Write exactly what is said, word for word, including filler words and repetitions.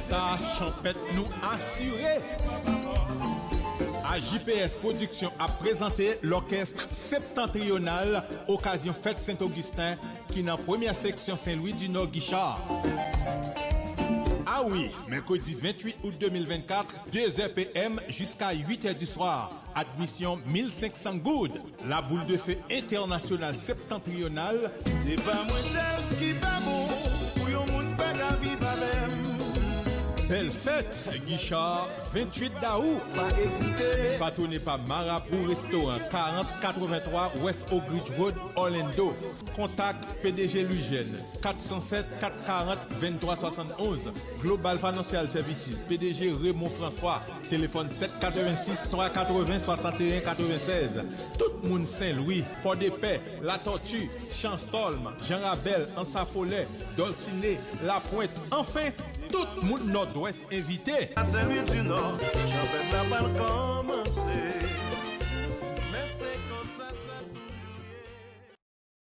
Sa chanpèt nou asire. A J P S Production ap prezante lòkès Septentrional, okazyon fèt Sent Ogisten, ki nan premyè seksyon Sen Lwi di Nò Gichard. A wi, mèkredi venntuit out de mil vennkat, de zè P M jiska uit è di swa. Admisyon mil senk san goud. La Boule de Feu International Septentrional. Se pa mwen sèl ki pa bon pou yon moun pa ka viv avè m. Bèl fèt, Gichard, venntuit dawou. Pa egziste. Patwone pa Marabou Restaurant, karant katrevenntwa West Oak Ridge Road, Orlando. Kontak P D G Louis Jeune, kat san sèt, kat karant, venntwa swasannonz. Global Financial Services, P D G Raymond François, telefòn sèt katrevensis, twa katreven, swasannteyen, katrevennsèz. Tout moun Sen Lwi, Pòdepè, Latòti, Chansolm, Jan Rabèl, Ansa Folè, Dòlsine, Lapwent, anfen, tout moun Nòdwès envite. A Sen Lwi di Nò, chanpèt la pral kòmanse.